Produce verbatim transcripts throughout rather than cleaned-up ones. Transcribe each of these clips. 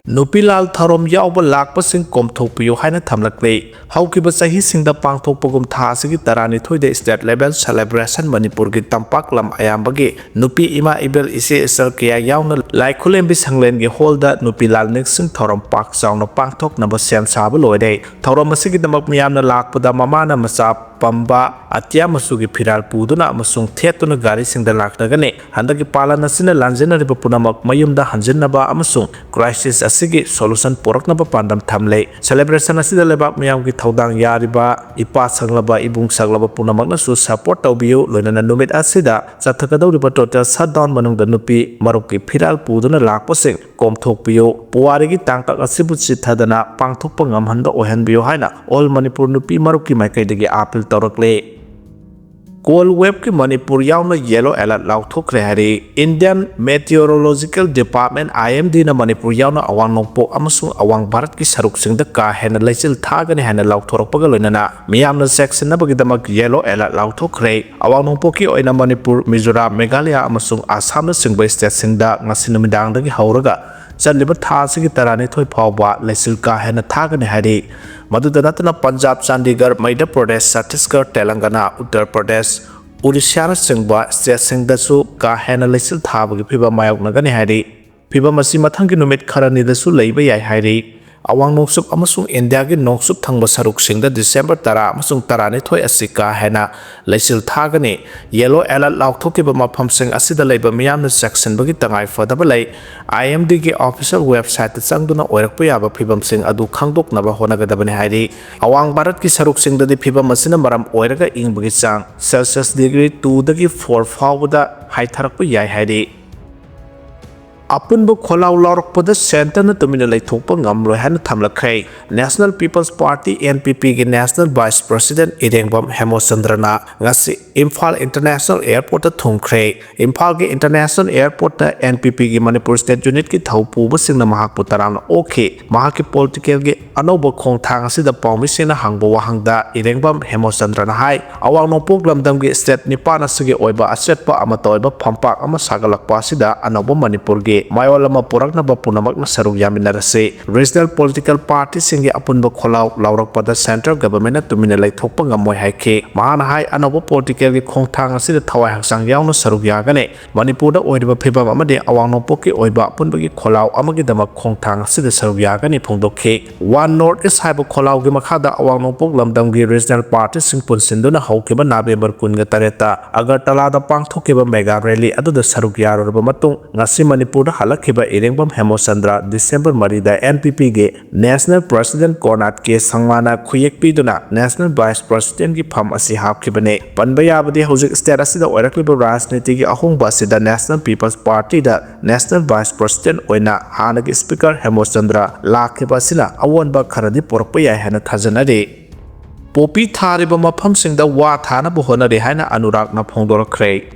ꯅꯨꯄꯤ ꯂꯥꯜ ꯊꯧꯔꯝ ꯌꯥꯎꯕ ꯂꯥꯛꯄꯁꯤꯡ ꯀꯣꯝꯊꯣꯛꯄꯤꯌꯨ ꯍꯥꯏꯅ ꯊꯝꯂꯛꯂꯤ꯫ ꯍꯧꯈꯤꯕ ꯆꯍꯤꯁꯤꯡꯗ ꯄꯥꯡꯊꯣꯛꯄꯒꯨꯝ ꯊꯥ ꯑꯁꯤꯒꯤ ꯇꯔꯥꯅꯤꯊꯣꯏꯗ state level celebration ꯃꯅꯤꯄꯨꯔꯒꯤ ꯇꯝꯄꯥꯛ ꯂꯝ ꯑꯌꯥꯝꯕꯒꯤ ꯅꯨꯄꯤ ꯏꯃꯥ ꯏꯕꯦꯜ ꯏꯆꯦ ꯏꯆꯜ ꯀꯌꯥ ꯌꯥꯎꯅ ꯂꯥꯏꯈꯨꯂꯦꯝꯕꯤ ꯁꯪꯂꯦꯟꯒꯤ ꯍꯣꯜꯗ ꯅꯨꯄꯤ ꯂꯥꯜ ꯅꯤꯡꯁꯤꯡ ꯊꯧꯔꯝ ꯄꯥꯛ ꯆꯥꯎꯅ ꯄꯥꯡꯊꯣꯛꯅꯕ ꯁꯦꯝ ꯁꯥꯕ ꯂꯣꯏꯔꯦ꯫ ꯊꯧꯔꯝ ꯑꯁꯤꯒꯤꯗꯃꯛ ꯃꯤꯌꯥꯝꯅ ꯂꯥꯛꯄꯗ ꯃꯃꯥꯅ ꯃꯆꯥ ꯄꯝꯕ ꯑꯇꯤꯌꯥ ꯃꯆꯨꯒꯤ ꯐꯤꯔꯥꯜ ꯄꯨꯗꯨꯅ ꯑꯃꯁꯨꯡ ꯊꯦꯠꯇꯨꯅ ꯒꯥꯔꯤꯁꯤꯡꯗ ꯂꯥꯛꯅꯒꯅꯤ꯫ ꯍꯟꯗꯛꯀꯤ ꯄꯥꯂꯟ ꯑꯁꯤꯅ ꯂꯥꯟꯖꯦꯟꯅꯔꯤꯕ ꯄꯨꯝꯅꯃꯛ ꯃꯌꯨꯝꯗ ꯍꯟꯖꯤꯟꯅꯕ ꯑꯃꯁꯨꯡ crisis ꯑꯁꯤꯒꯤ solution ꯄꯨꯔꯛꯅꯕ ꯄꯥꯟꯗꯝ ꯊꯝꯂꯦ꯫ Celebration ꯑꯁꯤꯗ ꯂꯩꯕꯥꯛ ꯃꯤꯌꯥꯝꯒꯤ ꯊꯧꯗꯥꯡ ꯌꯥꯔꯤꯕ ꯏꯄꯥ ꯁꯪꯂꯕ ꯏꯕꯨꯡ ꯁꯪꯂꯕ ꯄꯨꯝꯅꯃꯛꯅꯁꯨ support ꯇꯧꯕꯤꯌꯨ꯫ ꯂꯣꯏꯅꯅ ꯅꯨꯃꯤꯠ ꯑꯁꯤꯗ ꯆꯠꯊꯒꯗꯧꯔꯤꯕ total shutdown ꯃꯅꯨꯡꯗ ꯅꯨꯄꯤ ꯃꯔꯨꯞꯀꯤ ꯐꯤꯔꯥꯜ ꯄꯨꯗꯨꯅ ꯂꯥꯛꯄꯁꯤꯡ ꯀꯣꯝꯊꯣꯛꯄꯤꯌꯨ꯫ ꯄꯨꯋꯥꯔꯤꯒꯤ ꯇꯥꯡꯀꯛ ꯑꯁꯤꯕꯨ ꯆꯤꯠꯊꯗꯅ ꯄꯥꯡꯊꯣꯛꯄ ꯉꯝꯍꯟꯕ ꯑꯣꯏꯍꯟꯕꯤꯌꯨ ꯍꯥꯏꯅ All Manipur ꯅꯨꯄꯤ ꯃꯔꯨꯞꯀꯤ ꯃꯥꯏꯀꯩꯗꯒꯤ appeal ꯇꯧꯔꯛꯂꯦ꯫ Cold wave ꯀꯤ ꯃꯅꯤꯄꯨꯔ ꯌꯥꯎꯅ yellow alert ꯂꯥꯎꯊꯣꯛꯈ꯭ꯔꯦ ꯍꯥꯏꯔꯤ꯫ Indian Meteorological Department, IMD ꯅ ꯃꯅꯤꯄꯨꯔ ꯌꯥꯎꯅ ꯑꯋꯥꯡ ꯅꯣꯡꯄꯣꯛ ꯑꯃꯁꯨꯡ ꯑꯋꯥꯡ ꯚꯥꯔꯠꯀꯤ ꯁꯔꯨꯛꯁꯤꯡꯗ ꯀꯥ ꯍꯦꯟꯅ ꯂꯩꯆꯤꯜ ꯊꯥꯒꯅꯤ ꯍꯥꯏꯅ ꯂꯥꯎꯊꯣꯔꯛꯄꯒ ꯂꯣꯏꯅꯅ ꯃꯤꯌꯥꯝꯅ ꯆꯦꯛꯁꯤꯟꯅꯕꯒꯤꯗꯃꯛ yellow alert ꯂꯥꯎꯊꯣꯛꯈ꯭ꯔꯦ꯫ ꯑꯋꯥꯡ ꯅꯣꯡꯄꯣꯛꯀꯤ ꯑꯣꯏꯅ ꯃꯅꯤꯄꯨꯔ, ꯃꯤꯖꯣꯔꯥꯝ, ꯃꯦꯘꯥꯂꯌꯥ ꯑꯃꯁꯨꯡ ꯑꯁꯥꯝꯅꯆꯤꯡꯕ state ꯁꯤꯡꯗ ꯉꯁꯤ ꯅꯨꯃꯤꯗꯥꯡꯗꯒꯤ ꯍꯧꯔꯒ ꯆꯠꯂꯤꯕ ꯊꯥ ꯑꯁꯤꯒꯤ ꯇꯔꯥꯅꯤꯊꯣꯏ ꯐꯥꯎꯕ ꯂꯩꯆꯤꯜ ꯀꯥ ꯍꯦꯟꯅ ꯊꯥꯒꯅꯤ ꯍꯥꯏꯔꯤ꯫ ꯃꯗꯨꯗ ꯅꯠꯇꯅ ꯄꯟꯖꯥꯕ, ꯆꯥꯟꯗꯤꯒꯔ, ꯃꯩꯙ꯭ꯌ ꯄ꯭ꯔꯗꯦꯁ, ꯆꯠꯇꯤꯁꯒꯔ, ꯇꯦꯂꯪꯒꯅꯥ, ꯎꯠꯇꯔ ꯄ꯭ꯔꯗꯦꯁ, ꯎꯔꯤꯁ꯭ꯌꯥꯅꯆꯤꯡꯕ state ꯁꯤꯡꯗꯁꯨ ꯀꯥ ꯍꯦꯟꯅ ꯂꯩꯆꯤꯜ ꯊꯥꯕꯒꯤ ꯐꯤꯚꯝ ꯃꯥꯌꯣꯛꯅꯒꯅꯤ ꯍꯥꯏꯔꯤ꯫ ꯐꯤꯚꯝ ꯑꯁꯤ ꯃꯊꯪꯒꯤ ꯅꯨꯃꯤꯠ ꯈꯔꯅꯤꯗꯁꯨ ꯂꯩꯕ ꯌꯥꯏ ꯍꯥꯏꯔꯤ꯫ ꯑꯋꯥꯡ ꯅꯣꯡꯆꯨꯞ ꯑꯃꯁꯨꯡ ꯏꯟꯗꯤꯌꯥꯒꯤ ꯅꯣꯡꯆꯨꯞ ꯊꯪꯕ ꯁꯔꯨꯛꯁꯤꯡꯗ ꯗꯤꯁꯦꯝꯕꯔ ꯇꯔꯥ ꯑꯃꯁꯨꯡ ꯇꯔꯥꯅꯤꯊꯣꯏ ꯑꯁꯤ ꯀꯥ ꯍꯦꯟꯅ ꯂꯩꯆꯤꯜ ꯊꯥꯒꯅꯤ꯫ Yellow alert ꯂꯥꯎꯊꯣꯛꯈꯤꯕ ꯃꯐꯝꯁꯤꯡ ꯑꯁꯤꯗ ꯂꯩꯕ ꯃꯤꯌꯥꯝꯅ ꯆꯦꯛꯁꯤꯟꯕꯒꯤ ꯇꯉꯥꯏ ꯐꯗꯕ ꯂꯩ꯫ IMD ꯒꯤ official website ꯇ ꯆꯪꯗꯨꯅ ꯑꯣꯏꯔꯛꯄ ꯌꯥꯕ ꯐꯤꯚꯝꯁꯤꯡ ꯑꯗꯨ ꯈꯪꯗꯣꯛꯅꯕ ꯍꯣꯠꯅꯒꯗꯕꯅꯤ ꯍꯥꯏꯔꯤ꯫ ꯑꯋꯥꯡ ꯚꯥꯔꯠꯀꯤ ꯁꯔꯨꯛꯁꯤꯡꯗꯗꯤ ꯐꯤꯚꯝ ꯑꯁꯤꯅ ꯃꯔꯝ ꯑꯣꯏꯔꯒ ꯏꯪꯕꯒꯤ ꯆꯥꯡ Celsius degree two ꯗꯒꯤ four ꯐꯥꯎꯕꯗ ꯍꯥꯏꯊꯔꯛꯄ ꯌꯥꯏ ꯍꯥꯏꯔꯤ꯫ ꯑꯄꯨꯟꯕ ꯈꯣꯜꯂꯥꯎ ꯂꯥꯎꯔꯛꯄꯗ centre ꯅ ꯇꯨꯃꯤꯟꯅ ꯂꯩꯊꯣꯛꯄ ꯉꯝꯂꯣꯏ ꯍꯥꯏꯅ ꯊꯝꯂꯛꯈ꯭ꯔꯦ꯫ National People's Party, NPP ꯒꯤ national vice president ꯏꯔꯦꯡꯕꯝ ꯍꯦꯃꯣꯆꯟꯗ꯭ꯔꯅ ꯉꯁꯤ ꯏꯝꯐꯥꯜ international airport ꯇ ꯊꯨꯡꯈ꯭ꯔꯦ꯫ ꯏꯝꯐꯥꯜꯒꯤ international airport ꯇ NPP ꯒꯤ ꯃꯅꯤꯄꯨꯔ state unit ꯀꯤ ꯊꯧ ꯄꯨꯕꯁꯤꯡꯅ ꯃꯍꯥꯛꯄꯨ ꯇꯔꯥꯝꯅ ꯑꯣꯛꯈꯤ꯫ ꯃꯍꯥꯛꯀꯤ political ꯒꯤ ꯑꯅꯧꯕ ꯈꯣꯡꯊꯥꯡ ꯑꯁꯤꯗ ꯄꯥꯎꯃꯤꯁꯤꯡꯅ ꯍꯪꯕ ꯋꯥꯍꯪꯗ ꯏꯔꯦꯡꯕꯝ ꯍꯦꯃꯣꯆꯟꯗ꯭ꯔꯅ ꯍꯥꯏ, ꯑꯋꯥꯡ ꯅꯣꯡꯄꯣꯛ ꯂꯝꯗꯝꯒꯤ state ꯅꯤꯄꯥꯟ ꯑꯁꯤꯒꯤ ꯑꯣꯏꯕ ꯑꯆꯦꯠꯄ ꯑꯃꯠꯇ ꯑꯣꯏꯕ ꯐꯝꯄꯥꯛ ꯑꯃ ꯁꯥꯒꯠꯂꯛꯄ ꯑꯁꯤꯗ ꯑꯅꯧꯕ ꯃꯅꯤꯄꯨꯔꯒꯤ ꯃꯌꯣꯜ ꯑꯃ ꯄꯨꯔꯛꯅꯕ ꯄꯨꯝꯅꯃꯛꯅ ꯁꯔꯨꯛ ꯌꯥꯃꯤꯟꯅꯔꯁꯤ꯫ Regional political partyꯁꯤꯡꯒꯤ ꯑꯄꯨꯟꯕ ꯈꯣꯜꯂꯥꯎ ꯂꯥꯎꯔꯛꯄꯗ central governmentꯅ ꯇꯨꯃꯤꯟꯅ ꯂꯩꯊꯣꯛꯄ ꯉꯝꯃꯣꯏ ꯍꯥꯏꯈꯤ꯫ ꯃꯍꯥꯛꯅ ꯍꯥꯏ, ꯑꯅꯧꯕ politicalꯒꯤ ꯈꯣꯡꯊꯥꯡ ꯑꯁꯤꯗ ꯊꯋꯥꯏ ꯍꯛꯆꯥꯡ ꯌꯥꯎꯅ ꯁꯔꯨꯛ ꯌꯥꯒꯅꯤ꯫ ꯃꯅꯤꯄꯨꯔꯗ ꯑꯣꯏꯔꯤꯕ ꯐꯤꯕꯝ ꯑꯃꯗꯤ ꯑꯋꯥꯡ ꯅꯣꯡꯄꯣꯛꯀꯤ ꯑꯣꯏꯕ ꯑꯄꯨꯟꯕꯒꯤ ꯈꯣꯜꯂꯥꯎ ꯑꯃꯒꯤꯗꯃꯛ ꯈꯣꯡꯊꯥꯡ ꯑꯁꯤꯗ ꯁꯔꯨꯛ ꯌꯥꯒꯅꯤ ꯐꯣꯡꯗꯣꯛꯈꯤ꯫ One North East ꯍꯥꯏꯕ ꯈꯣꯜꯂꯥꯎꯒꯤ ꯃꯈꯥꯗ ꯑꯋꯥꯡ ꯅꯣꯡꯄꯣꯛ ꯂꯝꯗꯝꯒꯤ regional partyꯁꯤꯡ ꯄꯨꯟꯁꯤꯟꯗꯨꯅ ꯍꯧꯈꯤꯕ November ꯀꯨꯟꯒ ꯇꯔꯦꯠꯇ ꯑꯒꯔꯇꯂꯥꯗ ꯄꯥꯡꯊꯣꯛꯈꯤꯕ mega rally ꯑꯗꯨꯗ ꯁꯔꯨꯛ ꯌꯥꯔꯨꯔꯕ ꯃꯇꯨꯡ, ꯉꯁꯤ ꯃꯅꯤꯄꯨꯔꯗ ꯍꯜꯂꯛꯈꯤꯕ ꯏꯔꯦꯡꯕꯝ ꯍꯦꯃꯣꯆꯟꯗ꯭ꯔ December ꯃꯔꯤꯗ NPPꯒꯤ National President ꯀꯣꯔꯅꯥꯠ ꯀꯦ ꯁꯪꯃꯥꯅ ꯈꯨꯌꯦꯛ ꯄꯤꯗꯨꯅ National Vice Presidentꯒꯤ ꯐꯝ ꯑꯁꯤ ꯍꯥꯞꯈꯤꯕꯅꯤ꯫ ꯄꯟꯕ ꯌꯥꯕꯗꯤ, ꯍꯧꯖꯤꯛ state ꯑꯁꯤꯗ ꯑꯣꯏꯔꯛꯂꯤꯕ ꯔꯥꯖꯅꯤꯇꯤꯒꯤ ꯑꯍꯣꯡꯕ ꯑꯁꯤꯗ National People's Partyꯗ National Vice President ꯑꯣꯏꯅ ꯍꯥꯟꯅꯒꯤ Speaker ꯍꯦꯃꯣꯆꯟꯗ꯭ꯔ ꯂꯥꯛꯈꯤꯕ ꯑꯁꯤꯅ ꯑꯑꯣꯟꯕ ꯈꯔꯗꯤ ꯄꯨꯔꯛꯄ ꯌꯥꯏ ꯍꯥꯏꯅ ꯊꯥꯖꯅꯔꯤ꯫ ꯄꯣꯄꯤ ꯊꯥꯔꯤꯕ ꯃꯐꯝꯁꯤꯡꯗ ꯋꯥ ꯊꯥꯅꯕ ꯍꯣꯠꯅꯔꯤ ꯍꯥꯏꯅ ꯑꯅꯨꯔꯥꯒꯅ ꯐꯣꯡꯗꯣꯔꯛꯈ꯭ꯔꯦ꯫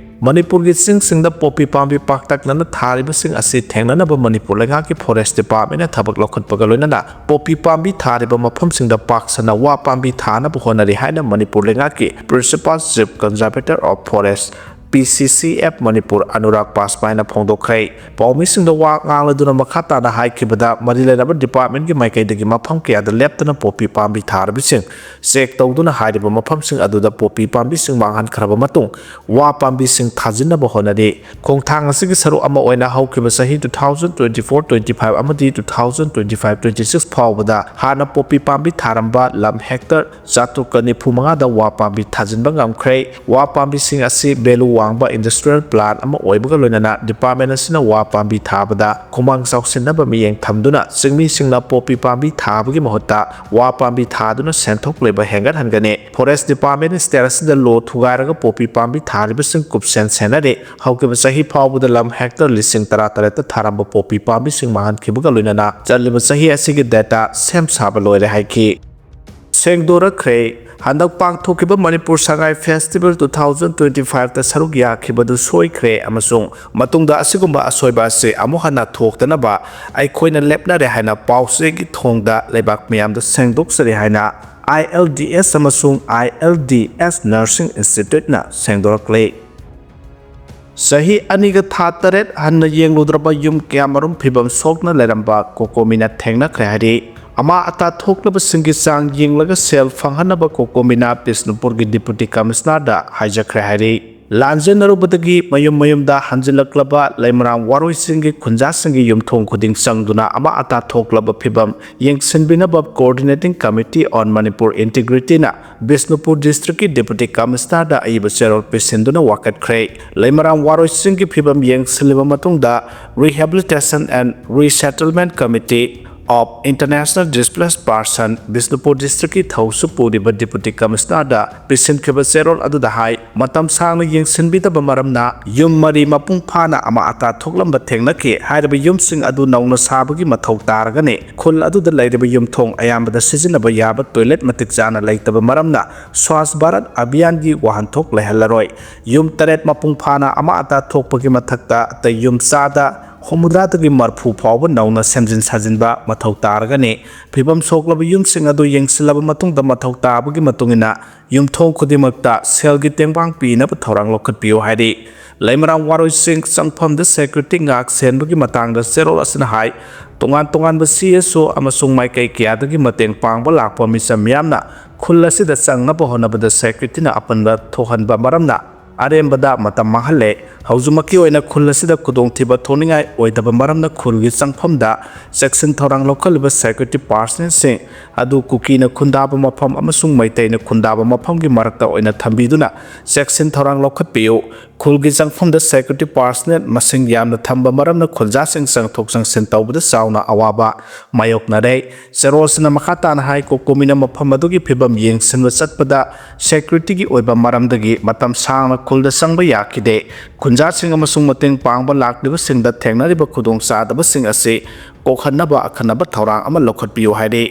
ꯃꯅꯤꯄꯨꯔꯒꯤ ꯆꯤꯡꯁꯤꯡꯗ ꯄꯣꯄꯤ ꯄꯥꯝꯕꯤ ꯄꯥꯛꯇꯛꯅꯅ ꯊꯥꯔꯤꯕꯁꯤꯡ ꯑꯁꯤ ꯊꯦꯡꯅꯅꯕ ꯃꯅꯤꯄꯨꯔ ꯂꯩꯉꯥꯛꯀꯤ Forest Departmentꯅ ꯊꯕꯛ ꯂꯧꯈꯠꯄꯒ ꯂꯣꯏꯅꯅ ꯄꯣꯄꯤ ꯄꯥꯝꯕꯤ ꯊꯥꯔꯤꯕ ꯃꯐꯝꯁꯤꯡꯗ ꯄꯥꯛ ꯁꯟꯅ ꯋꯥ ꯄꯥꯝꯕꯤ ꯊꯥꯅꯕ ꯍꯣꯠꯅꯔꯤ ꯍꯥꯏꯅ ꯃꯅꯤꯄꯨꯔ ꯂꯩꯉꯥꯛꯀꯤ Principal Chief Conservator of Forest, PCCF, Manipur Anurag ꯄꯥꯁꯋꯥꯟꯅ ꯐꯣꯡꯗꯣꯛꯈ꯭ꯔꯦ꯫ ꯄꯥꯎꯃꯤꯁꯤꯡꯗ ꯋꯥ ꯉꯥꯡꯂꯗꯨꯅ ꯃꯈꯥ ꯇꯥꯅ ꯍꯥꯏꯈꯤꯕꯗ, ꯃꯔꯤ ꯂꯩꯅꯕ departmentꯀꯤ ꯃꯥꯏꯀꯩꯗꯒꯤ ꯃꯐꯝ ꯀꯌꯥꯗ ꯂꯦꯞꯇꯅ ꯄꯣꯄꯤ ꯄꯥꯝꯕꯤ ꯊꯥꯔꯕꯁꯤꯡ check ꯇꯧꯗꯨꯅ ꯍꯥꯏꯔꯤꯕ ꯃꯐꯝꯁꯤꯡ ꯑꯗꯨꯗ ꯄꯣꯄꯤ ꯄꯥꯝꯕꯤꯁꯤꯡ ꯃꯥꯡꯍꯟꯈ꯭ꯔꯕ ꯃꯇꯨꯡ ꯋꯥ ꯄꯥꯝꯕꯤꯁꯤꯡ ꯊꯥꯖꯤꯟꯅꯕ ꯍꯣꯠꯅꯔꯤ꯫ ꯈꯣꯡꯊꯥꯡ ꯑꯁꯤꯒꯤ ꯁꯔꯨꯛ ꯑꯃ ꯑꯣꯏꯅ ꯍꯧꯈꯤꯕ ꯆꯍꯤ two thousand twenty-four twenty-five ꯑꯃꯗꯤ two thousand twenty-five twenty-six ꯐꯥꯎꯕꯗ ꯍꯥꯟꯅ ꯄꯣꯄꯤ ꯄꯥꯝꯕꯤ ꯊꯥꯔꯝꯕ ꯂꯝ hectare ꯆꯥꯇ꯭ꯔꯨꯛꯀ ꯅꯤꯐꯨ ꯃꯉꯥꯗ ꯋꯥ ꯄꯥꯝꯕꯤ ꯊꯥꯖꯤꯟꯕ ꯉꯝꯈ꯭ꯔꯦ꯫ ꯋꯥ ꯄꯥꯝꯕꯤꯁꯤꯡ ꯑꯁꯤ value ꯋꯥꯡꯕ industrial plant ꯑꯃ ꯑꯣꯏꯕꯒ ꯂꯣꯏꯅꯅ department ꯑꯁꯤꯅ ꯋꯥ ꯄꯥꯝꯕꯤ ꯊꯥꯕꯗ ꯈꯨꯃꯥꯡ ꯆꯥꯎꯁꯤꯟꯅꯕ ꯃꯤꯠꯌꯦꯡ ꯊꯝꯗꯨꯅ ꯆꯤꯡꯃꯤꯁꯤꯡꯅ ꯄꯣꯄꯤ ꯄꯥꯝꯕꯤ ꯊꯥꯕꯒꯤ ꯃꯍꯨꯠꯇ ꯋꯥ ꯄꯥꯝꯕꯤ ꯊꯥꯗꯨꯅ ꯁꯦꯟꯊꯣꯛ ꯂꯩꯕ ꯍꯦꯟꯒꯠꯍꯟꯒꯅꯤ꯫ Forest Department state ꯑꯁꯤꯗ ꯂꯣ ꯊꯨꯒꯥꯏꯔꯒ ꯄꯣꯄꯤ ꯄꯥꯝꯕꯤ ꯊꯥꯔꯤꯕꯁꯤꯡ ꯀꯨꯞꯁꯦꯟ ꯁꯦꯟꯅꯔꯤ꯫ ꯍꯧꯈꯤꯕ ꯆꯍꯤ ꯐꯥꯎꯕꯗ ꯂꯝ hectare ꯂꯤꯁꯤꯡ ꯇꯔꯥ ꯇꯔꯦꯠꯇ ꯊꯥꯔꯝꯕ ꯄꯣꯄꯤ ꯄꯥꯝꯕꯤꯁꯤꯡ ꯃꯥꯡꯍꯟꯈꯤꯕꯒ ꯂꯣꯏꯅꯅ ꯆꯠꯂꯤꯕ ꯆꯍꯤ ꯑꯁꯤꯒꯤ data ꯁꯦꯝ ꯁꯥꯕ ꯂꯣꯏꯔꯦ ꯍꯥꯏꯈꯤ꯫ ꯁꯦꯡꯗꯣꯔꯛꯈ꯭ꯔꯦ꯫ ꯍꯟꯗꯛ ꯄꯥꯡꯊꯣꯛꯈꯤꯕ Manipur Sangai Festival two thousand twenty-fiveꯇ ꯁꯔꯨꯛ ꯌꯥꯈꯤꯕꯗꯨ ꯁꯣꯏꯈ꯭ꯔꯦ ꯑꯃꯁꯨꯡ ꯃꯇꯨꯡꯗ ꯑꯁꯤꯒꯨꯝꯕ ꯑꯁꯣꯏꯕ ꯑꯁꯤ ꯑꯃꯨꯛ ꯍꯟꯅ ꯊꯣꯛꯇꯅꯕ ꯑꯩꯈꯣꯏꯅ ꯂꯦꯞꯅꯔꯦ ꯍꯥꯏꯅ ꯄꯥꯎ ꯆꯦꯒꯤ ꯊꯣꯡꯗ ꯂꯩꯕꯥꯛ ꯃꯤꯌꯥꯝꯗ ꯁꯦꯡꯗꯣꯛꯆꯔꯤ ꯍꯥꯏꯅ ILDS ꯑꯃꯁꯨꯡ ILDS Nursing Instituteꯅ ꯁꯦꯡꯗꯣꯔꯛꯂꯤ꯫ ꯆꯍꯤ ꯑꯅꯤꯒ ꯊꯥ ꯇꯔꯦꯠ ꯍꯟꯅ ꯌꯦꯡꯂꯨꯗ꯭ꯔꯕ ꯌꯨꯝ ꯀꯌꯥꯃꯔꯨꯝ ꯐꯤꯕꯝ ꯁꯣꯛꯅ ꯂꯩꯔꯝꯕ ꯀꯣꯀꯣꯃꯤꯅ ꯊꯦꯡꯅꯈ꯭ꯔꯦ ꯍꯥꯏꯔꯤ꯫ ꯑꯃꯥ ꯑꯇꯥ ꯊꯣꯛꯂꯕꯁꯤꯡꯒꯤ ꯆꯥꯡ ꯌꯦꯡꯂꯒ ꯁꯦꯜ ꯐꯪꯍꯟꯅꯕ ꯀꯣꯀꯣꯃꯤꯅ ꯕꯤꯁꯅꯨꯄꯨꯔꯒꯤ ꯗꯤꯄꯨꯇꯤ ꯀꯃꯤꯁꯅꯔꯗ ꯍꯥꯏꯖꯈ꯭ꯔꯦ ꯍꯥꯏꯔꯤ꯫ ꯂꯥꯟꯖꯦꯟꯅꯔꯨꯕꯗꯒꯤ ꯃꯌꯨꯝ ꯃꯌꯨꯝꯗ ꯍꯟꯖꯤꯜꯂꯛꯂꯕ ꯂꯩꯃꯔꯥꯝ ꯋꯥꯔꯣꯏꯁꯤꯡꯒꯤ ꯈꯨꯟꯖꯥꯁꯤꯡꯒꯤ ꯌꯨꯝꯊꯣꯡ ꯈꯨꯗꯤꯡ ꯆꯪꯗꯨꯅ ꯑꯃꯥ ꯑꯇꯥ ꯊꯣꯛꯂꯕ ꯐꯤꯕꯝ ꯌꯦꯡꯁꯤꯟꯕꯤꯅꯕ Coordinating Committee on Manipur Integrityꯅ Bishnupur ꯗꯤꯁꯇ꯭ꯔꯤꯛꯀꯤ ꯗꯤꯄꯨꯇꯤ ꯀꯃꯤꯁꯅꯔꯗ ꯑꯏꯕ ꯆꯦꯔꯣꯜ ꯄꯤꯁꯤꯟꯗꯨꯅ ꯋꯥꯀꯠꯈ꯭ꯔꯦ꯫ ꯂꯩꯃꯔꯥꯝ ꯋꯥꯔꯣꯏꯁꯤꯡꯒꯤ ꯐꯤꯕꯝ ꯌꯦꯡꯁꯤꯜꯂꯕ ꯃꯇꯨꯡꯗ Rehabilitation and Resettlement Committee of International Displaced Person Bishnupur ꯗꯤꯁꯇ꯭ꯔꯤꯛꯀꯤ ꯊꯧꯁꯨ ꯄꯨꯔꯤꯕ ꯗꯤꯄꯨꯇꯤ ꯀꯃꯤꯁꯅꯔꯗ ꯄꯤꯁꯤꯟꯈꯤꯕ ꯆꯦꯔꯣꯜ ꯑꯗꯨꯗ ꯍꯥꯏ, ꯃꯇꯝ ꯁꯥꯡꯅ ꯌꯦꯡꯁꯤꯟꯕꯤꯗꯕ ꯃꯔꯝꯅ ꯌꯨꯝ ꯃꯔꯤ ꯃꯄꯨꯡ ꯐꯥꯅ ꯑꯃꯥ ꯑꯇꯥ ꯊꯣꯛꯂꯝꯕ ꯊꯦꯡꯅꯈꯤ꯫ ꯍꯥꯏꯔꯤꯕ ꯌꯨꯝꯁꯤꯡ ꯑꯗꯨ ꯅꯧꯅ ꯁꯥꯕꯒꯤ ꯃꯊꯧ ꯇꯥꯔꯒꯅꯤ꯫ ꯈꯨꯜ ꯑꯗꯨꯗ ꯂꯩꯔꯤꯕ ꯌꯨꯝꯊꯣꯡ ꯑꯌꯥꯝꯕꯗ ꯁꯤꯖꯤꯟꯅꯕ ꯌꯥꯕ ꯇꯣꯏꯂꯦꯠ ꯃꯇꯤꯛ ꯆꯥꯅ ꯂꯩꯇꯕ ꯃꯔꯝꯅ ꯁ꯭ꯋꯥꯁ ꯚꯥꯔꯠ ꯑꯚꯤꯌꯥꯟꯒꯤ ꯋꯥꯍꯟꯊꯣꯛ ꯂꯩꯍꯜꯂꯔꯣꯏ꯫ ꯌꯨꯝ ꯇꯔꯦꯠ ꯃꯄꯨꯡ ꯐꯥꯅ ꯑꯃꯥ ꯑꯇꯥ ꯊꯣꯛꯄꯒꯤ ꯃꯊꯛꯇ ꯑꯇꯩ ꯌꯨꯝ ꯆꯥꯗ ꯍꯨꯝꯐꯨꯇꯔꯥꯗꯒꯤ ꯃꯔꯤꯐꯨ ꯐꯥꯎꯕ ꯅꯧꯅ ꯁꯦꯝꯖꯤꯟ ꯁꯥꯖꯤꯟꯕ ꯃꯊꯧ ꯇꯥꯔꯒꯅꯤ꯫ ꯐꯤꯕꯝ ꯁꯣꯛꯂꯕ ꯌꯨꯝꯁꯤꯡ ꯑꯗꯨ ꯌꯦꯡꯁꯤꯜꯂꯕ ꯃꯇꯨꯡꯗ ꯃꯊꯧ ꯇꯥꯕꯒꯤ ꯃꯇꯨꯡ ꯏꯟꯅ ꯌꯨꯝꯊꯣꯡ ꯈꯨꯗꯤꯡꯃꯛꯇ ꯁꯦꯜꯒꯤ ꯇꯦꯡꯕꯥꯡ ꯄꯤꯅꯕ ꯊꯧꯔꯥꯡ ꯂꯧꯈꯠꯄꯤꯌꯨ ꯍꯥꯏꯔꯤ꯫ ꯂꯩꯃꯔꯥꯝ ꯋꯥꯔꯣꯏꯁꯤꯡ ꯆꯪꯐꯝꯗ ꯁꯦꯀ꯭ꯌꯨꯔꯤꯇꯤ ꯉꯥꯛ ꯁꯦꯟꯕꯒꯤ ꯃꯇꯥꯡꯗ ꯆꯦꯔꯣꯜ ꯑꯁꯤꯅ ꯍꯥꯏ, ꯇꯣꯉꯥꯟ ꯇꯣꯉꯥꯟꯕ ꯁꯤ ꯑꯦꯁ ꯑꯣ ꯑꯃꯁꯨꯡ ꯃꯥꯏꯀꯩ ꯀꯌꯥꯗꯒꯤ ꯃꯇꯦꯡ ꯄꯥꯡꯕ ꯂꯥꯛꯄ ꯃꯤꯆꯝ ꯃꯤꯌꯥꯝꯅ ꯈꯨꯜ ꯑꯁꯤꯗ ꯆꯪꯅꯕ ꯍꯣꯠꯅꯕꯗ ꯁꯦꯀ꯭ꯌꯨꯔꯤꯇꯤꯅ ꯑꯄꯟꯕ ꯊꯣꯛꯍꯟꯕ ꯃꯔꯝꯅ ꯑꯔꯦꯝꯕꯗ ꯃꯇꯝ ꯃꯥꯡꯍꯜꯂꯦ꯫ ꯍꯧꯖꯤꯛꯃꯛꯀꯤ ꯑꯣꯏꯅ ꯈꯨꯜ ꯑꯁꯤꯗ ꯈꯨꯗꯣꯡꯊꯤꯕ ꯊꯣꯛꯅꯤꯡꯉꯥꯏ ꯑꯣꯏꯗꯕ ꯃꯔꯝꯅ ꯈꯨꯜꯒꯤ ꯆꯪꯐꯝꯗ ꯆꯦꯛꯁꯤꯟ ꯊꯧꯔꯥꯡ ꯂꯧꯈꯠꯂꯤꯕ ꯁꯦꯀ꯭ꯌꯨꯔꯤꯇꯤ ꯄꯥꯔꯁꯅꯦꯜꯁꯤꯡ ꯑꯗꯨ ꯀꯨꯀꯤꯅ ꯈꯨꯟꯗꯥꯕ ꯃꯐꯝ ꯑꯃꯁꯨꯡ ꯃꯩꯇꯩꯅ ꯈꯨꯟꯗꯥꯕ ꯃꯐꯝꯒꯤ ꯃꯔꯛꯇ ꯑꯣꯏꯅ ꯊꯝꯕꯤꯗꯨꯅ ꯆꯦꯛꯁꯤꯟ ꯊꯧꯔꯥꯡ ꯂꯧꯈꯠꯄꯤꯌꯨ꯫ ꯈꯨꯜꯒꯤ ꯆꯪꯐꯝꯗ ꯁꯦꯀ꯭ꯌꯨꯔꯤꯇꯤ ꯄꯥꯔꯁꯅꯦꯜ ꯃꯁꯤꯡ ꯌꯥꯝꯅ ꯊꯝꯕ ꯃꯔꯝꯅ ꯈꯨꯟꯖꯥꯁꯤꯡ ꯆꯪꯊꯣꯛ ꯆꯪꯁꯤꯟ ꯇꯧꯕꯗ ꯆꯥꯎꯅ ꯑꯋꯥꯕ ꯃꯥꯌꯣꯛꯅꯔꯦ꯫ ꯆꯦꯔꯣꯜꯁꯤꯅ ꯃꯈꯥ ꯇꯥꯅ ꯍꯥꯏ, ꯀꯣꯀꯣꯃꯤꯅ ꯃꯐꯝ ꯑꯗꯨꯒꯤ ꯐꯤꯕꯝ ꯌꯦꯡꯁꯤꯟꯕ ꯆꯠꯄꯗ ꯁꯦꯀ꯭ꯌꯨꯔꯤꯇꯤꯒꯤ ꯑꯣꯏꯕ ꯃꯔꯝꯗꯒꯤ ꯃꯇꯝ ꯁꯥꯡꯅ ꯈꯨꯜꯗ ꯆꯪꯕ ꯌꯥꯈꯤꯗꯦ꯫ ꯈꯨꯟꯖꯥꯁꯤꯡ ꯑꯃꯁꯨꯡ ꯃꯇꯦꯡ ꯄꯥꯡꯕ ꯂꯥꯛꯂꯤꯕꯁꯤꯡꯗ ꯊꯦꯡꯅꯔꯤꯕ ꯈꯨꯗꯣꯡꯆꯥꯗꯕꯁꯤꯡ ꯑꯁꯤ ꯀꯣꯛꯍꯟꯅꯕ ꯑꯈꯟꯅꯕ ꯊꯧꯔꯥꯡ ꯑꯃ ꯂꯧꯈꯠꯄꯤꯌꯨ ꯍꯥꯏꯔꯤ꯫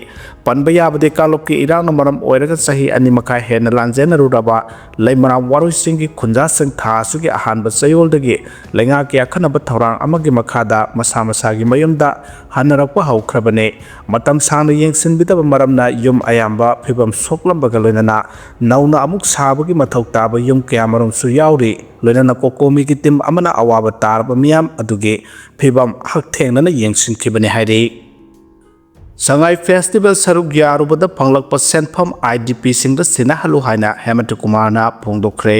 ꯄꯟꯕ ꯌꯥꯕꯗꯤ, ꯀꯥꯡꯂꯨꯞꯀꯤ ꯏꯔꯥꯡꯅ ꯃꯔꯝ ꯑꯣꯏꯔꯒ ꯆꯍꯤ ꯑꯅꯤ ꯃꯈꯥꯏ ꯍꯦꯟꯅ ꯂꯥꯟꯖꯦꯟꯅꯔꯨꯔꯕ ꯂꯩꯃꯔꯥꯝ ꯋꯥꯔꯣꯏꯁꯤꯡꯒꯤ ꯈꯨꯟꯖꯥꯁꯤꯡ ꯊꯥ ꯑꯁꯤꯒꯤ ꯑꯍꯥꯟꯕ ꯆꯌꯣꯜꯗꯒꯤ ꯂꯩꯉꯥꯛꯀꯤ ꯑꯈꯟꯅꯕ ꯊꯧꯔꯥꯡ ꯑꯃꯒꯤ ꯃꯈꯥꯗ ꯃꯁꯥ ꯃꯁꯥꯒꯤ ꯃꯌꯨꯝꯗ ꯍꯟꯅꯔꯛꯄ ꯍꯧꯈ꯭ꯔꯕꯅꯤ꯫ ꯃꯇꯝ ꯁꯥꯡꯅ ꯌꯦꯡꯁꯤꯟꯕꯤꯗꯕ ꯃꯔꯝꯅ ꯌꯨꯝ ꯑꯌꯥꯝꯕ ꯐꯤꯕꯝ ꯁꯣꯛꯂꯝꯕꯒ ꯂꯣꯏꯅꯅ ꯅꯧꯅ ꯑꯃꯨꯛ ꯁꯥꯕꯒꯤ ꯃꯊꯧ ꯇꯥꯕ ꯌꯨꯝ ꯀꯌꯥꯃꯔꯨꯝꯁꯨ ꯌꯥꯎꯔꯤ꯫ ꯂꯣꯏꯅꯅ ꯀꯣꯀꯣꯃꯤꯒꯤ ꯇꯤꯝ ꯑꯃꯅ ꯑꯋꯥꯕ ꯇꯥꯔꯕ ꯃꯤꯌꯥꯝ ꯑꯗꯨꯒꯤ ꯐꯤꯕꯝ ꯍꯛꯊꯦꯡꯅꯅ ꯌꯦꯡꯁꯤꯟꯈꯤꯕꯅꯤ ꯍꯥꯏꯔꯤ꯫ ꯁꯉꯥꯏ ꯐꯦꯁꯇꯤꯚꯦꯜ ꯁꯔꯨꯛ ꯌꯥꯔꯨꯕꯗ ꯐꯪꯂꯛꯄ ꯁꯦꯟꯐꯝ ꯑꯥꯏ ꯗꯤ ꯄꯤꯁꯤꯡꯗ ꯁꯤꯟꯅꯍꯜꯂꯨ ꯍꯥꯏꯅ ꯍꯦꯃꯟꯇ ꯀꯨꯃꯥꯔꯅ ꯐꯣꯡꯗꯣꯛꯈ꯭ꯔꯦ꯫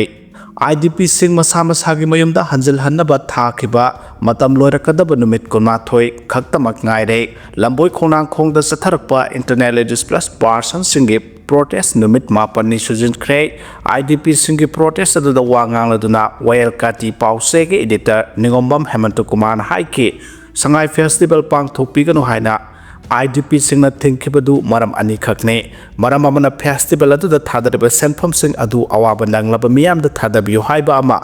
ꯑꯥꯏ ꯗꯤ ꯄꯤꯁꯤꯡ ꯃꯁꯥ ꯃꯁꯥꯒꯤ ꯃꯌꯨꯝꯗ ꯍꯟꯖꯤꯜꯍꯟꯅꯕ ꯊꯥꯈꯤꯕ ꯃꯇꯝ ꯂꯣꯏꯔꯛꯀꯗꯕ ꯅꯨꯃꯤꯠ ꯀꯨꯟꯃꯥꯊꯣꯏ ꯈꯛꯇꯃꯛ ꯉꯥꯏꯔꯦ꯫ ꯂꯝꯕꯣꯏ ꯈꯣꯡꯅꯥꯡꯈꯣꯡꯗ ꯆꯠꯊꯔꯛꯄ internally displaced personꯁꯤꯡꯒꯤ ꯄ꯭ꯔꯣꯇꯦꯁ ꯅꯨꯃꯤꯠ ꯃꯥꯄꯟꯅꯤ ꯁꯨꯖꯤꯟꯈ꯭ꯔꯦ꯫ ꯑꯥꯏ ꯗꯤ ꯄꯤꯁꯤꯡꯒꯤ ꯄ꯭ꯔꯣꯇꯦꯁ ꯑꯗꯨꯗ ꯋꯥ ꯉꯥꯡꯂꯗꯨꯅ ꯋꯥꯌꯦꯜ ꯀꯥꯇꯤ ꯄꯥꯎꯆꯦꯒꯤ editor ꯅꯤꯉꯣꯝꯕꯝ ꯍꯦꯃꯟꯇ ꯀꯨꯃꯥꯔꯅ ꯍꯥꯏꯈꯤ, ꯁꯉꯥꯏ ꯐꯦꯁꯇꯤꯚꯦꯜ ꯄꯥꯡꯊꯣꯛꯄꯤꯒꯅꯨ ꯍꯥꯏꯅ ꯑꯥꯏ ꯗꯤ ꯄꯤꯁꯤꯡꯅ ꯊꯤꯡꯈꯤꯕꯗꯨ ꯃꯔꯝ ꯑꯅꯤꯈꯛꯅꯤ꯫ ꯃꯔꯝ ꯑꯃꯅ ꯐꯦꯁꯇꯤꯚꯦꯜ ꯑꯗꯨꯗ ꯊꯥꯗꯔꯤꯕ ꯁꯦꯟꯐꯝꯁꯤꯡ ꯑꯗꯨ ꯑꯋꯥꯕ ꯅꯪꯂꯕ ꯃꯤꯌꯥꯝꯗ ꯊꯥꯗꯕꯤꯌꯨ ꯍꯥꯏꯕ ꯑꯃ,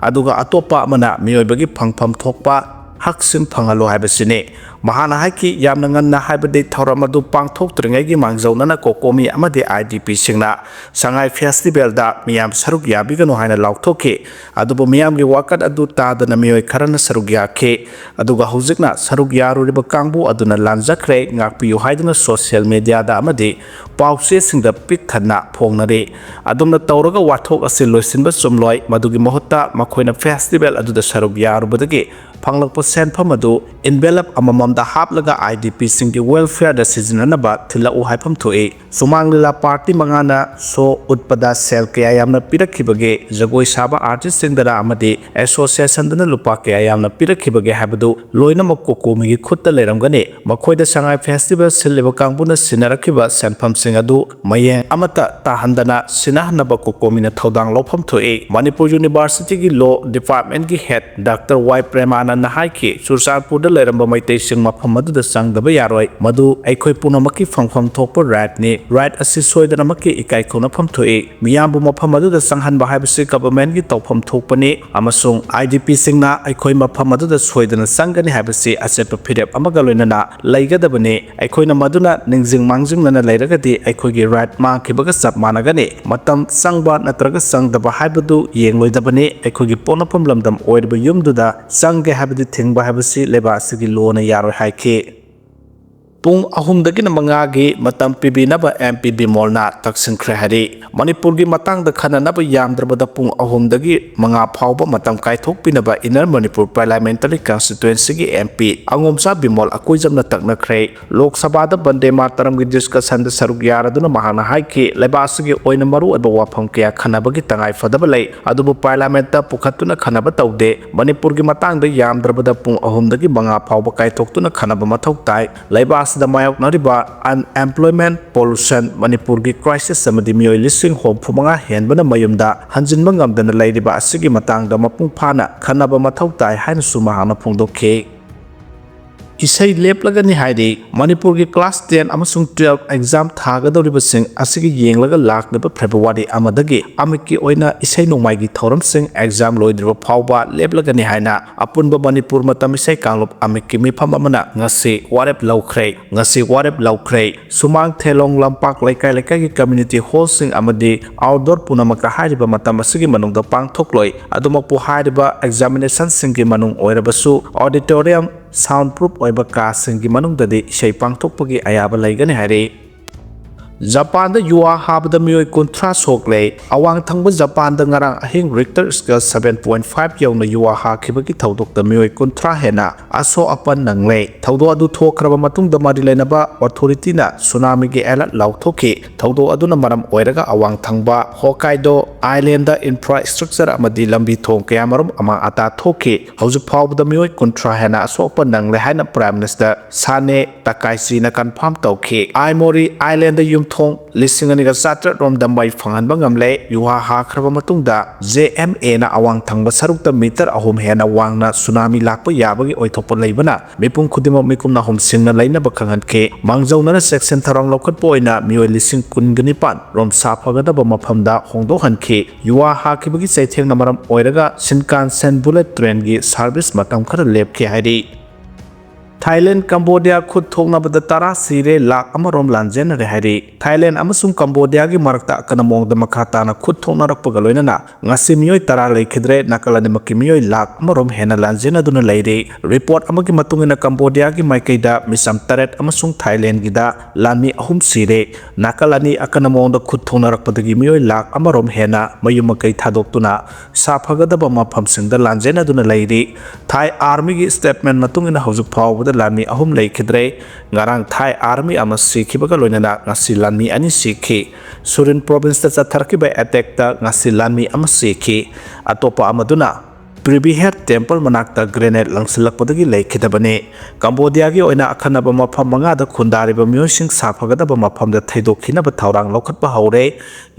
ꯑꯗꯨꯒ ꯑꯇꯣꯞꯄ ꯑꯃꯅ ꯃꯤꯑꯣꯏꯕꯒꯤ ꯐꯪꯐꯝ ꯊꯣꯛꯄ ꯍꯛꯁꯤꯡ ꯐꯪꯍꯜꯂꯨ ꯍꯥꯏꯕꯁꯤꯅꯤ꯫ ꯃꯍꯥꯛꯅ ꯍꯥꯏꯈꯤ, ꯌꯥꯝꯅ ꯉꯟꯅ ꯍꯥꯏꯕꯗꯤ ꯊꯧꯔꯝ ꯑꯗꯨ ꯄꯥꯡꯊꯣꯛꯇ꯭ꯔꯤꯉꯩꯒꯤ ꯃꯥꯡꯖꯧꯅꯅ ꯀꯣꯀꯣꯃꯤ ꯑꯃꯗꯤ ꯑꯥꯏ ꯗꯤ ꯄꯤꯁꯤꯡꯅ ꯁꯉꯥꯏ ꯐꯦꯁꯇꯤꯚꯦꯜꯗ ꯃꯤꯌꯥꯝ ꯁꯔꯨꯛ ꯌꯥꯕꯤꯒꯅꯨ ꯍꯥꯏꯅ ꯂꯥꯎꯊꯣꯛꯈꯤ꯫ ꯑꯗꯨꯕꯨ ꯃꯤꯌꯥꯝꯒꯤ ꯋꯥꯀꯠ ꯑꯗꯨ ꯇꯥꯗꯅ ꯃꯤꯑꯣꯏ ꯈꯔꯅ ꯁꯔꯨꯛ ꯌꯥꯈꯤ꯫ ꯑꯗꯨꯒ ꯍꯧꯖꯤꯛꯅ ꯁꯔꯨꯛ ꯌꯥꯔꯨꯔꯤꯕ ꯀꯥꯡꯕꯨ ꯑꯗꯨꯅ ꯂꯥꯟꯖꯈ꯭ꯔꯦ, ꯉꯥꯛꯄꯤꯌꯨ ꯍꯥꯏꯗꯨꯅ ꯁꯣꯁꯤꯌꯦꯜ ꯃꯤꯗꯤꯌꯥꯗ ꯑꯃꯗꯤ ꯄꯥꯎꯆꯦꯁꯤꯡꯗ ꯄꯤꯛ ꯊꯟꯅ ꯐꯣꯡꯅꯔꯤ꯫ ꯑꯗꯨꯝꯅ ꯇꯧꯔꯒ ꯋꯥꯊꯣꯛ ꯑꯁꯤ ꯂꯣꯏꯁꯤꯟꯕ ꯆꯨꯝꯂꯣꯏ꯫ ꯃꯗꯨꯒꯤ ꯃꯍꯨꯠꯇ ꯃꯈꯣꯏꯅ ꯐꯦꯁꯇꯤꯚꯦꯜ ꯑꯗꯨꯗ ꯁꯔꯨꯛ ꯌꯥꯔꯨꯕꯗꯒꯤ ꯐꯪꯂꯛꯄ ꯁꯦꯟꯐꯝ ꯑꯗꯨ envelope ꯑꯃꯃꯝꯗ ꯍꯥꯞꯂꯒ ꯑꯥꯏ ꯗꯤ ꯄꯤꯁꯤꯡꯒꯤ welfareꯗ ꯁꯤꯖꯤꯟꯅꯅꯕ ꯊꯤꯜꯂꯛꯎ ꯍꯥꯏꯐꯝ ꯊꯣꯛꯏ꯫ ꯁꯨꯃꯥꯡ ꯂꯤꯂꯥ ꯄꯥꯔꯇꯤ ꯃꯉꯥꯅ ꯁꯣ ꯎꯠꯄꯗ ꯁꯦꯜ ꯀꯌꯥ ꯌꯥꯝꯅ ꯄꯤꯔꯛꯈꯤꯕꯒꯦ? ꯖꯒꯣꯏ ꯁꯥꯕ ꯑꯥꯔꯇꯤꯁꯁꯤꯡꯗꯅ ꯑꯃꯗꯤ ꯑꯦꯁꯣꯁꯤꯌꯦꯁꯟꯗꯅ ꯂꯨꯄꯥ ꯀꯌꯥ ꯌꯥꯝꯅ ꯄꯤꯔꯛꯈꯤꯕꯒꯦ ꯍꯥꯏꯕꯗꯨ ꯂꯣꯏꯅꯃꯛ ꯀꯣꯀꯣꯃꯤꯒꯤ ꯈꯨꯠꯇ ꯂꯩꯔꯝꯒꯅꯤ꯫ ꯃꯈꯣꯏꯗ ꯁꯉꯥꯏ ꯐꯦꯁꯇꯤꯚꯦꯜ ꯁꯤꯜꯂꯤꯕ ꯀꯥꯡꯕꯨꯅ ꯁꯤꯟꯅꯔꯛꯈꯤꯕ ꯁꯦꯟꯐꯝꯁꯤꯡ ꯑꯗꯨ ꯃꯌꯦꯡ ꯑꯃꯠꯇ ꯇꯥꯍꯟꯗꯅ ꯁꯤꯟꯅꯍꯟꯅꯕ ꯀꯣꯀꯣꯃꯤꯅ ꯊꯧꯗꯥꯡ ꯂꯧꯐꯝ ꯊꯣꯛꯏ꯫ ꯃꯅꯤꯄꯨꯔ ꯌꯨꯅꯤꯚꯔꯁꯤꯇꯤꯒꯤ ꯂꯣ ꯗꯤꯄꯥꯔꯠꯃꯦꯟꯒꯤ ꯍꯦꯗ ꯗꯥꯛꯇꯔ ꯋꯥꯏ ꯄ꯭ꯔꯦꯃꯥꯅꯟꯗꯅ ꯍꯥꯏꯈꯤ, ꯆꯨꯔꯆꯥꯟꯄꯨꯔꯗ ꯂꯩꯔꯝꯕ ꯃꯩꯇꯩꯁꯤꯡ ꯃꯐꯝ ꯑꯗꯨꯗ ꯆꯪꯗꯕ ꯌꯥꯔꯣꯏ꯫ ꯃꯗꯨ ꯑꯩꯈꯣꯏ ꯄꯨꯝꯅꯃꯛꯀꯤ ꯐꯪꯐꯝ ꯊꯣꯛꯄ rightꯅꯤ꯫ Right ꯑꯁꯤ ꯁꯣꯏꯗꯅꯃꯛꯀꯤ ꯏꯀꯥꯏ ꯈꯨꯝꯅꯐꯝ ꯊꯣꯛꯏ꯫ ꯃꯤꯌꯥꯝꯕꯨ ꯃꯐꯝ ꯑꯗꯨꯗ ꯆꯪꯍꯟꯕ ꯍꯥꯏꯕꯁꯤ governmentꯀꯤ ꯇꯧꯐꯝ ꯊꯣꯛꯄꯅꯤ ꯑꯃꯁꯨꯡ ꯑꯥꯏ ꯗꯤ ꯄꯤꯁꯤꯡꯅ ꯑꯩꯈꯣꯏ ꯃꯐꯝ ꯑꯗꯨꯗ ꯁꯣꯏꯗꯅ ꯆꯪꯒꯅꯤ ꯍꯥꯏꯕꯁꯤ ꯑꯆꯦꯠꯄ ꯐꯤꯔꯦꯞ ꯑꯃꯒ ꯂꯣꯏꯅꯅ ꯂꯩꯒꯗꯕꯅꯤ꯫ ꯑꯩꯈꯣꯏꯅ ꯃꯗꯨꯅ ꯅꯤꯡꯁꯤꯡ ꯃꯥꯡꯖꯤꯡꯅꯅ ꯂꯩꯔꯒꯗꯤ ꯑꯩꯈꯣꯏꯒꯤ right ꯃꯥꯡꯈꯤꯕꯒ ꯆꯞ ꯃꯥꯟꯅꯒꯅꯤ꯫ ꯃꯇꯝ ꯆꯪꯕ ꯅꯠꯇ꯭ꯔꯒ ꯆꯪꯗꯕ ꯍꯥꯏꯕꯗꯨ ꯌꯦꯡꯂꯣꯏꯗꯕꯅꯤ꯫ ꯑꯩꯈꯣꯏꯒꯤ ꯄꯣꯛꯅꯐꯝ ꯂꯝꯗꯝ ꯑꯣꯏꯔꯤꯕ ꯌꯨꯝꯗꯨꯗ ꯆꯪꯒꯦ ꯍꯥꯏꯕꯗꯤ ꯊꯤꯡꯕ ꯍꯥꯏꯕꯁꯤ ꯂꯩꯕꯥꯛ ꯑꯁꯤꯒꯤ ꯂꯣꯅ ꯌꯥꯔꯣꯏ ꯍꯥꯏꯈꯤ꯫ ꯄꯨꯡ ꯑꯍꯨꯝꯗꯒꯤꯅ ꯃꯉꯥꯒꯤ ꯃꯇꯝ ꯄꯤꯕꯤꯅꯕ ꯑꯦꯝ ꯄꯤ ꯕꯤꯃꯣꯜꯅ ꯇꯛꯁꯤꯟꯈ꯭ꯔꯦ ꯍꯥꯏꯔꯤ꯫ ꯃꯅꯤꯄꯨꯔꯒꯤ ꯃꯇꯥꯡꯗ ꯈꯟꯅꯅꯕ ꯌꯥꯝꯗ꯭ꯔꯕꯗ ꯄꯨꯡ ꯑꯍꯨꯝꯗꯒꯤ ꯃꯉꯥ ꯐꯥꯎꯕ ꯃꯇꯝ ꯀꯥꯏꯊꯣꯛꯄꯤꯅꯕ ꯏꯟꯅꯔ ꯃꯅꯤꯄꯨꯔ ꯄꯥꯔꯂꯤꯌꯥꯃꯦꯟꯇꯔꯤ ꯀꯟꯁꯇꯤꯇ꯭ꯋꯦꯟꯁꯤꯒꯤ ꯑꯦꯝ ꯄꯤ ꯑꯉꯣꯝꯆꯥ ꯕꯤꯃꯣꯜ ꯑꯀꯣꯏꯖꯝꯅ ꯇꯛꯅꯈ꯭ꯔꯦ꯫ ꯂꯣꯛ ꯁꯚꯥꯗ ꯕꯟꯗꯦ ꯃꯥꯇꯔꯝꯒꯤ ꯗꯤꯁꯀꯁꯟꯗ ꯁꯔꯨꯛ ꯌꯥꯔꯗꯨꯅ ꯃꯍꯥꯛꯅ ꯍꯥꯏꯈꯤ, ꯂꯩꯕꯥꯛ ꯑꯁꯤꯒꯤ ꯑꯣꯏꯅ ꯃꯔꯨꯑꯣꯏꯕ ꯋꯥꯐꯝ ꯀꯌꯥ ꯈꯟꯅꯕꯒꯤ ꯇꯉꯥꯏ ꯐꯗꯕ ꯂꯩ, ꯑꯗꯨꯕꯨ ꯄꯥꯔꯂꯤꯌꯥꯃꯦꯟꯇ ꯄꯨꯈꯠꯇꯨꯅ ꯈꯟꯅꯕ ꯇꯧꯗꯦ꯫ ꯃꯅꯤꯄꯨꯔꯒꯤ ꯃꯇꯥꯡꯗ ꯌꯥꯝꯗ꯭ꯔꯕꯗ ꯄꯨꯡ ꯑꯍꯨꯝꯗꯒꯤ ꯃꯉꯥ ꯐꯥꯎꯕ ꯀꯥꯏꯊꯣꯛꯇꯨꯅ ꯈꯟꯅꯕ ꯃꯊꯧ ꯇꯥꯏ꯫ ꯂꯩꯕꯥꯛ ꯑꯁꯤꯗ ꯃꯥꯌꯣꯛꯅꯔꯤꯕ unemployment, pollution, ꯃꯅꯤꯄꯨꯔꯒꯤ crisis ꯑꯃꯗꯤ ꯃꯤꯑꯣꯏ ꯂꯤꯁꯤꯡ ꯍꯨꯝꯐꯨ ꯃꯉꯥ ꯍꯦꯟꯕꯅ ꯃꯌꯨꯝꯗ ꯍꯟꯖꯤꯟꯕ ꯉꯝꯗꯅ ꯂꯩꯔꯤꯕ ꯑꯁꯤꯒꯤ ꯃꯇꯥꯡꯗ ꯃꯄꯨꯡ ꯐꯥꯅ ꯈꯟꯅꯕ ꯃꯊꯧ ꯇꯥꯏ ꯍꯥꯏꯅꯁꯨ ꯃꯍꯥꯛꯅ ꯐꯣꯡꯗꯣꯛꯈꯤ꯫ ꯏꯁꯩ ꯂꯦꯞꯂꯒꯅꯤ ꯍꯥꯏꯔꯤ꯫ ꯃꯅꯤꯄꯨꯔꯒꯤ class ten ꯑꯃꯁꯨꯡ twelve exam ꯊꯥꯒꯗꯧꯔꯤꯕꯁꯤꯡ ꯑꯁꯤꯒꯤ ꯌꯦꯡꯂꯒ ꯂꯥꯛꯂꯤꯕ ꯐꯦꯕ꯭ꯔꯨꯋꯥꯔꯤ ꯑꯃꯗꯒꯤ ꯑꯃꯤꯠꯀꯤ ꯑꯣꯏꯅ ꯏꯁꯩ ꯅꯣꯡꯃꯥꯏꯒꯤ ꯊꯧꯔꯝꯁꯤꯡ exam ꯂꯣꯏꯗ꯭ꯔꯤꯕ ꯐꯥꯎꯕ ꯂꯦꯞꯂꯒꯅꯤ ꯍꯥꯏꯅ ꯑꯄꯨꯟꯕ ꯃꯅꯤꯄꯨꯔ ꯃꯇꯝ ꯏꯁꯩ ꯀꯥꯡꯂꯨꯞ ꯑꯃꯤꯠꯀꯤ ꯃꯤꯐꯝ ꯑꯃꯅ ꯉꯁꯤ ꯋꯥꯔꯦꯞ ꯂꯧꯈ꯭ꯔꯦ꯫ ꯉꯁꯤ ꯋꯥꯔꯦꯞ ꯂꯧꯈ꯭ꯔꯦ꯫ ꯁꯨꯃꯥꯡ, ꯊꯦꯂꯣꯡ, ꯂꯝꯄꯥꯛ, ꯂꯩꯀꯥꯏ ꯂꯩꯀꯥꯏꯒꯤ community hallꯁꯤꯡ ꯑꯃꯗꯤ outdoor ꯄꯨꯝꯅꯃꯛꯇ ꯍꯥꯏꯔꯤꯕ ꯃꯇꯝ ꯑꯁꯤꯒꯤ ꯃꯅꯨꯡꯗ ꯄꯥꯡꯊꯣꯛꯂꯣꯏ꯫ ꯑꯗꯨꯃꯛꯄꯨ ꯍꯥꯏꯔꯤꯕ examinationꯁꯤꯡꯒꯤ ꯃꯅꯨꯡ ꯑꯣꯏꯔꯕꯁꯨ auditorium, sound proof ꯑꯣꯏꯕ ꯀꯥꯁꯤꯡꯒꯤ ꯃꯅꯨꯡꯗꯗꯤ ꯏꯁꯩ ꯄꯥꯡꯊꯣꯛꯄꯒꯤ ꯑꯌꯥꯕ ꯂꯩꯒꯅꯤ ꯍꯥꯏꯔꯤ꯫ ꯖꯄꯥꯟꯗ ꯌꯨꯍꯥ ꯍꯥꯕꯗ ꯃꯤꯑꯣꯏ ꯀꯨꯟꯊ꯭ꯔꯥ ꯁꯣꯛꯂꯦ꯫ ꯑꯋꯥꯡ ꯊꯪꯕ ꯖꯄꯥꯟꯗ ꯉꯔꯥꯡ ꯑꯍꯤꯡ Richter scale seven point five ꯌꯧꯅ ꯌꯨꯍꯥ ꯍꯥꯈꯤꯕꯒꯤ ꯊꯧꯗꯣꯛꯇ ꯃꯤꯑꯣꯏ ꯀꯨꯟꯊ꯭ꯔꯥ ꯍꯦꯟꯅ ꯑꯁꯣꯛ ꯑꯄꯟ ꯅꯪꯂꯦ꯫ ꯊꯧꯗꯣꯛ ꯑꯗꯨ ꯊꯣꯛꯈ꯭ꯔꯕ ꯃꯇꯨꯡꯗ ꯃꯔꯤ ꯂꯩꯅꯕ authorityꯅ ꯁꯨꯅꯥꯃꯤꯒꯤ alert ꯂꯥꯎꯊꯣꯛꯈꯤ꯫ ꯊꯧꯗꯣꯛ ꯑꯗꯨꯅ ꯃꯔꯝ ꯑꯣꯏꯔꯒ ꯑꯋꯥꯡ ꯊꯪꯕ ꯍꯣꯀꯥꯏꯗꯣ islandꯗ infrastructure ꯑꯃꯗꯤ ꯂꯝꯕꯤ ꯊꯣꯡ ꯀꯌꯥꯃꯔꯨꯝ ꯑꯃꯥꯡ ꯑꯇꯥ ꯊꯣꯛꯈꯤ꯫ ꯍꯧꯖꯤꯛ ꯐꯥꯎꯕꯗ ꯃꯤꯑꯣꯏ ꯀꯨꯟꯊ꯭ꯔꯥ ꯍꯦꯟꯅ ꯑꯁꯣꯛ ꯑꯄꯟ ꯅꯪꯂꯦ ꯍꯥꯏꯅ Prime Minister ꯁꯥꯅꯦ ꯇꯀꯥꯏꯆꯤꯅ confirm ꯇꯧꯈꯤ꯫ ꯑꯥꯏꯃꯣꯔꯤ islandꯗ ꯌꯨꯝꯊꯣꯡ ꯂꯤꯁꯤꯡ ꯑꯅꯤꯒ ꯆꯥꯇ꯭ꯔꯦꯠ ꯔꯣꯝꯗ ꯃꯩ ꯐꯪꯍꯟꯕ ꯉꯝꯂꯦ꯫ ꯌꯨꯍꯥ ꯍꯥꯈ꯭ꯔꯕ ꯃꯇꯨꯡꯗ JMAꯅ ꯑꯋꯥꯡ ꯊꯪꯕ ꯁꯔꯨꯛꯇ meter ꯑꯍꯨꯝ ꯍꯦꯟꯅ ꯋꯥꯡꯅ ꯁꯨꯅꯥꯃꯤ ꯂꯥꯛꯄ ꯌꯥꯕꯒꯤ ꯑꯣꯏꯊꯣꯛꯄ ꯂꯩꯕꯅ ꯃꯤꯄꯨꯝ ꯈꯨꯗꯤꯡꯃꯛ ꯃꯤꯀꯨꯞꯅ ꯍꯨꯝꯁꯤꯡꯅ ꯂꯩꯅꯕ ꯈꯪꯍꯟꯈꯤ꯫ ꯃꯥꯡꯖꯧꯅꯅ ꯆꯦꯛꯁꯤꯟ ꯊꯧꯔꯥꯡ ꯂꯧꯈꯠꯄ ꯑꯣꯏꯅ ꯃꯤꯑꯣꯏ ꯂꯤꯁꯤꯡ ꯀꯨꯟꯒ ꯅꯤꯄꯥꯟ ꯔꯣꯝ ꯁꯥꯐꯒꯗꯕ ꯃꯐꯝꯗ ꯍꯣꯡꯗꯣꯛꯍꯟꯈꯤ꯫ ꯌꯨꯍꯥ ꯍꯥꯈꯤꯕꯒꯤ ꯆꯩꯊꯦꯡꯅ ꯃꯔꯝ ꯑꯣꯏꯔꯒ Shinkansen bullet trainꯒꯤ service ꯃꯇꯝ ꯈꯔ ꯂꯦꯞꯈꯤ ꯍꯥꯏꯔꯤ꯫ ꯊꯥꯏꯂꯦꯟ ꯀꯝꯕꯣꯗꯤꯌꯥ ꯈꯨꯠ ꯊꯣꯛꯅꯕꯗ ꯇꯔꯥ ꯁꯤꯔꯦ, ꯂꯥꯈ ꯑꯃꯔꯣꯝ ꯂꯥꯟꯖꯦꯟꯅꯔꯦ ꯍꯥꯏꯔꯤ꯫ ꯊꯥꯏꯂꯦꯟ ꯑꯃꯁꯨꯡ ꯀꯝꯕꯣꯗꯤꯌꯥꯒꯤ ꯃꯔꯛꯇ ꯑꯀꯟꯕ ꯃꯑꯣꯡꯗ ꯃꯈꯥ ꯇꯥꯅ ꯈꯨꯠ ꯊꯣꯛꯅꯔꯛꯄꯒ ꯂꯣꯏꯅꯅ ꯉꯁꯤ ꯃꯤꯑꯣꯏ ꯇꯔꯥ ꯂꯩꯈꯤꯗ꯭ꯔꯦ, ꯅꯥꯀꯜ ꯑꯅꯤꯃꯛꯀꯤ ꯃꯤꯑꯣꯏ ꯂꯥꯈ ꯑꯃꯔꯣꯝ ꯍꯦꯟꯅ ꯂꯥꯟꯖꯦꯟꯅꯗꯨꯅ ꯂꯩꯔꯤ꯫ ꯔꯤꯄꯣꯔꯠ ꯑꯃꯒꯤ ꯃꯇꯨꯡ ꯏꯟꯅ ꯀꯝꯕꯣꯗꯤꯌꯥꯒꯤ ꯃꯥꯏꯀꯩꯗ ꯃꯤꯆꯝ ꯇꯔꯦꯠ ꯑꯃꯁꯨꯡ ꯊꯥꯏꯂꯦꯟꯒꯤꯗ ꯂꯥꯟꯃꯤ ꯑꯍꯨꯝ ꯁꯤꯔꯦ꯫ ꯅꯥꯀꯜ ꯑꯅꯤ ꯑꯀꯟꯕ ꯃꯑꯣꯡꯗ ꯈꯨꯠ ꯊꯣꯛꯅꯔꯛꯄꯗꯒꯤ ꯃꯤꯑꯣꯏ ꯂꯥꯈ ꯑꯃꯔꯣꯝ ꯍꯦꯟꯅ ꯃꯌꯨꯝ ꯃꯀꯩ ꯊꯥꯗꯣꯛꯇꯨꯅ ꯁꯥꯐꯒꯗꯕ ꯃꯐꯝꯁꯤꯡꯗ ꯂꯥꯟꯖꯦꯟꯅꯗꯨꯅ ꯂꯩꯔꯤ꯫ ꯊꯥꯏ ꯑꯥꯔꯃꯤꯒꯤ ꯁ꯭ꯇꯦꯠꯃꯦꯟ ꯃꯇꯨꯡ ꯏꯟꯅ ꯍꯧꯖꯤꯛ ꯐꯥꯎꯕꯗ ꯂꯥꯟꯃꯤ ꯑꯍꯨꯝ ꯂꯩꯈꯤꯗ꯭ꯔꯦ꯫ ꯉꯔꯥꯡ ꯊꯥꯏ ꯑꯥꯔꯃꯤ ꯑꯃ ꯁꯤꯈꯤꯕꯒ ꯂꯣꯏꯅꯅ ꯉꯁꯤ ꯂꯥꯟꯃꯤ ꯑꯅꯤ ꯁꯤꯈꯤ꯫ ꯁꯨꯔꯤꯟ ꯄ꯭ꯔꯣꯚꯤꯟꯁꯇ ꯆꯠꯊꯔꯛꯈꯤꯕ ꯑꯦꯇꯦꯛꯇ ꯉꯁꯤ ꯂꯥꯟꯃꯤ ꯑꯃ ꯁꯤꯈꯤ꯫ ꯑꯇꯣꯞꯄ ꯑꯃꯗꯨꯅ ꯄ꯭ꯔꯤꯕꯤꯍꯦꯠ ꯇꯦꯝꯄꯜ ꯃꯅꯥꯛꯇ ꯒ꯭ꯔꯦꯅꯦꯗ ꯂꯪꯁꯤꯜꯂꯛꯄꯗꯒꯤ ꯂꯩꯈꯤꯗꯕꯅꯤ꯫ ꯀꯝꯕꯣꯗꯤꯌꯥꯒꯤ ꯑꯣꯏꯅ ꯑꯈꯟꯅꯕ ꯃꯐꯝ ꯃꯉꯥꯗ ꯈꯨꯟꯗꯥꯔꯤꯕ ꯃꯤꯑꯣꯏꯁꯤꯡ ꯁꯥꯐꯒꯗꯕ ꯃꯐꯝꯗ ꯊꯩꯗꯣꯛꯈꯤꯅꯕ ꯊꯧꯔꯥꯡ ꯂꯧꯈꯠꯄ ꯍꯧꯔꯦ꯫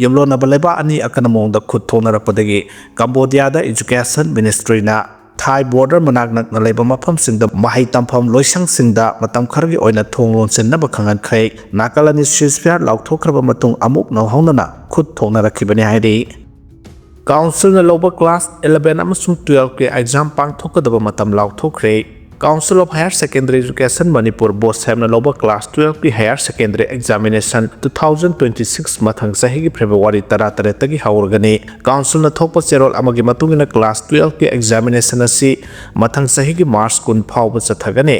ꯌꯨꯝꯂꯣꯟꯅꯕ ꯂꯩꯕꯥꯛ ꯑꯅꯤ ꯑꯀꯟꯕ ꯃꯑꯣꯡꯗ ꯈꯨꯠ ꯊꯣꯛꯅꯔꯛꯄꯗꯒꯤ ꯀꯝꯕꯣꯗꯤꯌꯥꯗ ꯏꯖꯨꯀꯦꯁꯟ ꯃꯤꯅꯤꯁꯇ꯭ꯔꯤꯅ ꯊꯥꯏ ꯕꯣꯔꯗꯔ ꯃꯅꯥꯛ ꯅꯛꯅ ꯂꯩꯕ ꯃꯐꯝꯁꯤꯡꯗ ꯃꯍꯩ ꯇꯝꯐꯝ ꯂꯣꯏꯁꯪꯁꯤꯡꯗ ꯃꯇꯝ ꯈꯔꯒꯤ ꯑꯣꯏꯅ ꯊꯣꯡ ꯂꯣꯟꯁꯤꯟꯅꯕ ꯈꯪꯍꯟꯈ꯭ꯔꯦ꯫ ꯅꯥꯀꯜ ꯑꯅꯤ ceasefire ꯂꯥꯎꯊꯣꯛꯈ꯭ꯔꯕ ꯃꯇꯨꯡ ꯑꯃꯨꯛ ꯅꯧꯍꯧꯅꯅ ꯈꯨꯠ ꯊꯣꯛꯅꯔꯛꯈꯤꯕꯅꯤ ꯍꯥꯏꯔꯤ꯫ ꯀꯥꯎꯟꯁꯤꯜꯅ ꯂꯧꯕ ꯀ꯭ꯂꯥꯁ ꯏꯂꯚꯦꯟ ꯑꯃꯁꯨꯡ ꯇꯨꯌꯦꯜꯐꯀꯤ ꯑꯦꯛꯖꯥꯝ ꯄꯥꯡꯊꯣꯛꯀꯗꯕ ꯃꯇꯝ ꯂꯥꯎꯊꯣꯛꯈ꯭ꯔꯦ꯫ Council of Higher Secondary Education Manipur, ꯕꯣꯁꯦꯝꯅ ꯂꯧꯕ class ꯇꯨꯌꯦꯜꯐꯀꯤ higher secondary examination two thousand twenty six ꯃꯊꯪ ꯆꯍꯤꯒꯤ ꯐꯦꯕ꯭ꯔꯨꯋꯥꯔꯤ ꯇꯔꯥꯇꯔꯦꯠꯇꯒꯤ ꯍꯧꯔꯒꯅꯤ꯫ ꯀꯥꯎꯟꯁꯤꯜꯅ ꯊꯣꯛꯄ ꯆꯦꯔꯣꯜ ꯑꯃꯒꯤ ꯃꯇꯨꯡ ꯏꯟꯅ ꯀ꯭ꯂꯥꯁ ꯇꯨꯌꯦꯜꯐꯀꯤ examination ꯑꯁꯤ ꯃꯊꯪ ꯆꯍꯤꯒꯤ ꯃꯥꯔꯆ ꯀꯨꯟ ꯐꯥꯎꯕ ꯆꯠꯊꯒꯅꯤ꯫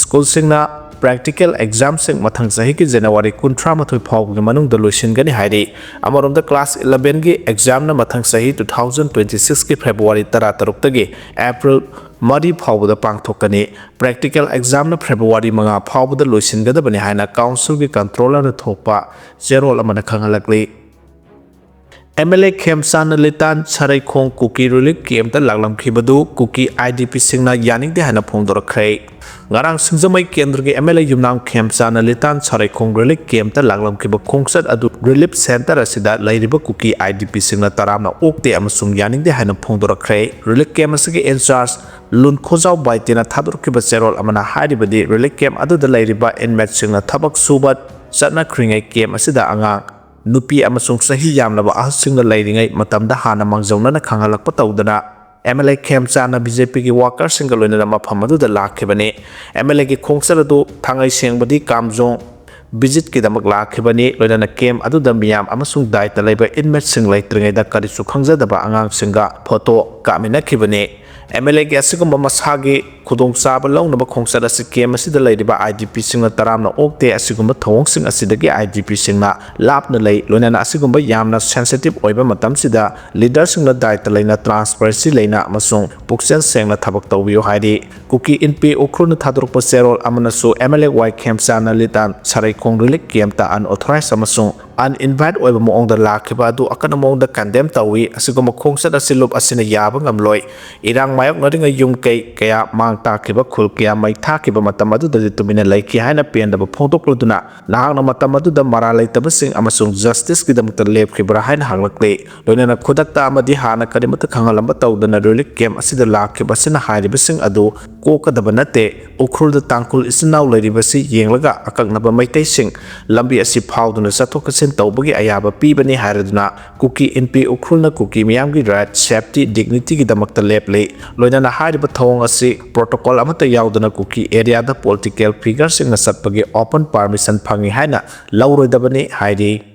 ꯁ꯭ꯀꯨꯜꯁꯤꯡꯅ practical examꯁꯤꯡ ꯃꯊꯪ ꯆꯍꯤꯒꯤ ꯖꯅꯋꯥꯔꯤ ꯀꯨꯟꯊ꯭ꯔꯥ ꯃꯥꯊꯣꯏ ꯐꯥꯎꯕꯒꯤ ꯃꯅꯨꯡꯗ ꯂꯣꯏꯁꯤꯟꯒꯅꯤ ꯍꯥꯏꯔꯤ꯫ ꯑꯃꯔꯣꯝꯗ ꯀ꯭ꯂꯥꯁ ꯏꯂꯚꯦꯟꯒꯤ ꯑꯦꯛꯖꯥꯝꯅ ꯃꯊꯪ ꯆꯍꯤ two thousand twenty sixꯀꯤ ꯐꯦꯕ꯭ꯔꯨꯋꯥꯔꯤ ꯇꯔꯥꯇꯔꯨꯛꯇꯒꯤ ꯑꯦꯄ꯭ꯔꯤꯜ ꯃꯔꯤ ꯐꯥꯎꯕꯗ ꯄꯥꯡꯊꯣꯛꯀꯅꯤ꯫ Practical examꯅ ꯐꯦꯕ꯭ꯔꯨꯋꯥꯔꯤ ꯃꯉꯥ ꯐꯥꯎꯕꯗ ꯂꯣꯏꯁꯤꯟꯒꯗꯕꯅꯤ ꯍꯥꯏꯅ ꯀꯥꯎꯟꯁꯤꯜꯒꯤ ꯀꯟꯇ꯭ꯔꯣꯂꯔꯅ ꯊꯣꯛꯄ ꯆꯦꯔꯣꯜ ꯑꯃꯅ ꯈꯪꯍꯜꯂꯛꯂꯤ꯫ MLA ꯈꯦꯝꯆꯥꯟꯅ ꯂꯤꯇꯥꯟ ꯁꯔꯩꯈꯣꯡ ꯀꯨꯀꯤ ꯔꯤꯂꯤꯐ ꯀꯦꯝꯞꯇ ꯂꯥꯛꯂꯝꯈꯤꯕꯗꯨ ꯀꯨꯀꯤ IDPꯁꯤꯡꯅ ꯌꯥꯅꯤꯡꯗꯦ ꯍꯥꯏꯅ ꯐꯣꯡꯗꯣꯔꯛꯈ꯭ꯔꯦ꯫ ꯉꯔꯥꯡ ꯁꯤꯡꯖꯃꯩ ꯀꯦꯟꯗ꯭ꯔꯒꯤ MLA ꯌꯨꯝꯅꯥꯝ ꯈꯦꯝꯆꯥꯟꯅ ꯂꯤꯇꯥꯟ ꯁꯔꯩꯈꯣꯡ ꯔꯤꯂꯤꯐ ꯀꯦꯝꯞꯇ ꯂꯥꯛꯂꯝꯈꯤꯕ ꯈꯣꯡꯆꯠ ꯑꯗꯨ ꯔꯤꯂꯤꯐ ꯁꯦꯟꯇꯔ ꯑꯁꯤꯗ ꯂꯩꯔꯤꯕ ꯀꯨꯀꯤ IDPꯁꯤꯡꯅ ꯇꯔꯥꯝꯅ ꯑꯣꯛꯇꯦ ꯑꯃꯁꯨꯡ ꯌꯥꯅꯤꯡꯗꯦ ꯍꯥꯏꯅ ꯐꯣꯡꯗꯣꯔꯛꯈ꯭ꯔꯦ꯫ ꯔꯤꯂꯤꯐ ꯀꯦꯝꯞ ꯑꯁꯤꯒꯤ ꯏꯟꯆꯥꯔꯖ ꯂꯨꯟꯈꯣꯖꯥꯎ ꯕꯥꯏꯇꯤꯅ ꯊꯥꯗꯣꯔꯛꯈꯤꯕ ꯆꯦꯔꯣꯜ ꯑꯃꯅ ꯍꯥꯏꯔꯤꯕꯗꯤ, ꯔꯤꯂꯤꯐ ꯀꯦꯝꯞ ꯑꯗꯨꯗ ꯂꯩꯔꯤꯕ ꯏꯟꯃꯦꯠꯁꯤꯡꯅ ꯊꯕꯛ ꯁꯨꯕ ꯆꯠꯅꯈ꯭ꯔꯤꯉꯩ ꯀꯦꯝꯞ ꯑꯁꯤꯗ ꯑꯉꯥꯡ, ꯅꯨꯄꯤ ꯑꯃꯁꯨꯡ ꯆꯍꯤ ꯌꯥꯝꯂꯕ ꯑꯍꯜꯁꯤꯡꯅ ꯂꯩꯔꯤꯉꯩ ꯃꯇꯝꯗ ꯍꯥꯟꯅ ꯃꯥꯡꯖꯧꯅꯅ ꯈꯪꯍꯜꯂꯛꯄ ꯇꯧꯗꯅ ꯑꯦꯝ ꯑꯦꯜ ꯑꯦ ꯈꯦꯝꯆꯥꯟꯅ ꯕꯤ ꯖꯦ ꯄꯤꯒꯤ ꯋꯥꯀꯔꯁꯤꯡꯒ ꯂꯣꯏꯅꯅ ꯃꯐꯝ ꯑꯗꯨꯗ ꯂꯥꯛꯈꯤꯕꯅꯤ꯫ ꯑꯦꯝ ꯑꯦꯜ ꯑꯦꯒꯤ ꯈꯣꯡꯆꯠ ꯑꯗꯨ ꯊꯥꯡꯉꯩ ꯁꯦꯡꯕꯗꯤ ꯀꯥꯝꯖꯣꯡ ꯚꯤꯖꯤꯠꯀꯤꯗꯃꯛ ꯂꯥꯛꯈꯤꯕꯅꯤ꯫ ꯂꯣꯏꯅꯅ ꯀꯦꯝ ꯑꯗꯨꯗ ꯃꯤꯌꯥꯝ ꯑꯃꯁꯨꯡ ꯗꯥꯏꯇ ꯂꯩꯕ ꯏꯟꯃꯦꯠꯁꯤꯡ ꯂꯩꯇ꯭ꯔꯤꯉꯩꯗ ꯀꯔꯤꯁꯨ ꯈꯪꯖꯗꯕ ꯑꯉꯥꯡꯁꯤꯡꯒ ꯐꯣꯇꯣ ꯀꯥꯞꯃꯤꯟꯅꯈꯤꯕꯅꯤ꯫ ꯑꯦꯝ ꯑꯦꯜ ꯑꯦꯒꯤ ꯑꯁꯤꯒꯨꯝꯕ ꯃꯁꯥꯒꯤ ꯈꯨꯗꯣꯡꯆꯥꯕ ꯂꯧꯅꯕ ꯈꯣꯡꯆꯠ ꯑꯁꯤ ꯀꯦꯝ ꯑꯁꯤꯗ ꯂꯩꯔꯤꯕ ꯑꯥꯏ ꯗꯤ ꯄꯤꯁꯤꯡꯅ ꯇꯔꯥꯝꯅ ꯑꯣꯛꯇꯦ꯫ ꯑꯁꯤꯒꯨꯝꯕ ꯊꯧꯑꯣꯡꯁꯤꯡ ꯑꯁꯤꯗꯒꯤ ꯑꯥꯏ ꯗꯤ ꯄꯤꯁꯤꯡꯅ ꯂꯥꯞꯅ ꯂꯩ꯫ ꯂꯣꯏꯅꯅ ꯑꯁꯤꯒꯨꯝꯕ ꯌꯥꯝꯅ ꯁꯦꯟꯁꯤꯇꯤꯚ ꯑꯣꯏꯕ ꯃꯇꯝꯁꯤꯗ ꯂꯤꯗꯔꯁꯤꯡꯅ ꯗꯥꯏꯇ ꯂꯩꯅ, ꯇ꯭ꯔꯥꯟꯁꯄꯔꯦꯟꯁꯤ ꯂꯩꯅ ꯑꯃꯁꯨꯡ ꯄꯨꯛꯆꯦꯜ ꯁꯦꯡꯅ ꯊꯕꯛ ꯇꯧꯕꯤꯌꯨ ꯍꯥꯏꯔꯤ꯫ ꯀꯨꯀꯤ ꯏꯟꯄꯤ ꯎꯈ꯭ꯔꯨꯜꯅ ꯊꯥꯗꯣꯔꯛꯄ ꯆꯦꯔꯣꯜ ꯑꯃꯅꯁꯨ ꯑꯦꯝ ꯑꯦꯜ ꯑꯦ ꯋꯥꯏ ꯈꯦꯝꯆꯥꯟꯅ ꯂꯤꯇꯥꯟ ꯁꯔꯩꯈꯣꯡ ꯔꯤꯂꯤꯐ ꯀꯦꯝꯞꯇ ꯑꯟꯑꯣꯊꯣꯔꯥꯏꯖ ꯑꯃꯁꯨꯡ ꯑꯟꯏꯟꯚꯥꯏꯠ ꯑꯣꯏꯕ ꯃꯑꯣꯡꯗ ꯂꯥꯛꯈꯤꯕ ꯑꯗꯨ ꯑꯀꯟꯕ ꯃꯑꯣꯡꯗ ꯀꯟꯗꯦꯝ ꯇꯧꯏ꯫ ꯑꯁꯤꯒꯨꯝꯕ ꯈꯣꯡꯆꯠ ꯑꯁꯤ ꯂꯨꯞ ꯑꯁꯤꯅ ꯌꯥꯕ ꯉꯝꯂꯣꯏ꯫ ꯏꯔꯥꯡ ꯃꯥꯌꯣꯛꯅꯔꯤꯉꯩ ꯌꯨꯝ ꯀꯩ ꯀꯌꯥ ꯃꯥꯡ ꯇꯥꯛꯈꯤꯕ, ꯈꯨꯜ ꯀꯌꯥ ꯃꯩ ꯊꯥꯈꯤꯕ ꯃꯇꯝ ꯑꯗꯨꯗꯗꯤ ꯇꯨꯃꯤꯟꯅ ꯂꯩꯈꯤ ꯍꯥꯏꯅ ꯄꯦꯟꯗꯕ ꯐꯣꯡꯗꯣꯛꯂꯗꯨꯅ ꯅꯍꯥꯛꯅ ꯃꯇꯝ ꯑꯗꯨꯗ ꯃꯔꯥꯜ ꯂꯩꯇꯕꯁꯤꯡ ꯑꯃꯁꯨꯡ ꯖꯁꯇꯤꯁꯀꯤꯗꯃꯛꯇ ꯂꯦꯞꯈꯤꯕ꯭ꯔꯥ ꯍꯥꯏꯅ ꯍꯪꯂꯛꯂꯤ꯫ ꯂꯣꯏꯅꯅ ꯈꯨꯗꯛꯇ ꯑꯃꯗꯤ ꯍꯥꯟꯅ ꯀꯔꯤꯃꯠꯇ ꯈꯪꯍꯜꯂꯝꯕ ꯇꯧꯗꯅ ꯔꯤꯂꯤꯐ ꯀꯦꯝꯞ ꯑꯁꯤꯗ ꯂꯥꯛꯈꯤꯕ ꯑꯁꯤꯅ ꯍꯥꯏꯔꯤꯕꯁꯤꯡ ꯑꯗꯨ ꯀꯣꯛꯀꯗꯕ ꯅꯠꯇꯦ꯫ ꯎꯈ꯭ꯔꯨꯜꯗ ꯇꯥꯡꯈꯨꯜ ꯏꯆꯤꯟ ꯏꯅꯥꯎ ꯂꯩꯔꯤꯕꯁꯤ ꯌꯦꯡꯂꯒ ꯑꯀꯛꯅꯕ ꯃꯩꯇꯩꯁꯤꯡ ꯂꯝꯕꯤ ꯑꯁꯤ ꯐꯥꯎꯗꯨꯅ ꯆꯠꯊꯣꯛ ꯆꯠꯁꯤꯟ ꯇꯧꯕꯒꯤ ꯑꯌꯥꯕ ꯄꯤꯕꯅꯤ ꯍꯥꯏꯔꯗꯨꯅ ꯀꯨꯀꯤ ꯏꯟꯄꯤ ꯎꯈ꯭ꯔꯨꯜꯅ ꯀꯨꯀꯤ ꯃꯤꯌꯥꯝꯒꯤ ꯔꯥꯏꯠ, ꯁꯦꯐꯇꯤ, ꯗꯤꯒꯅꯤꯇꯤꯒꯤꯗꯃꯛꯇ ꯂꯦꯞꯂꯤ꯫ ꯂꯣꯏꯅꯅ ꯍꯥꯏꯔꯤꯕ ꯊꯧꯑꯣꯡ ꯑꯁꯤ ꯄ꯭ꯔꯣꯇꯣꯀꯣꯜ ꯑꯃꯠꯇ ꯌꯥꯎꯗꯅ ꯀꯨꯀꯤ ꯑꯦꯔꯤꯌꯥꯗ ꯄꯣꯂꯤꯇꯤꯀꯦꯜ ꯐꯤꯒꯔꯁꯤꯡꯅ ꯆꯠꯄꯒꯤ ꯑꯣꯄꯟ ꯄꯥꯔꯃꯤꯁꯟ ꯐꯪꯏ ꯍꯥꯏꯅ ꯂꯧꯔꯣꯏꯗꯕꯅꯤ ꯍꯥꯏꯔꯤ꯫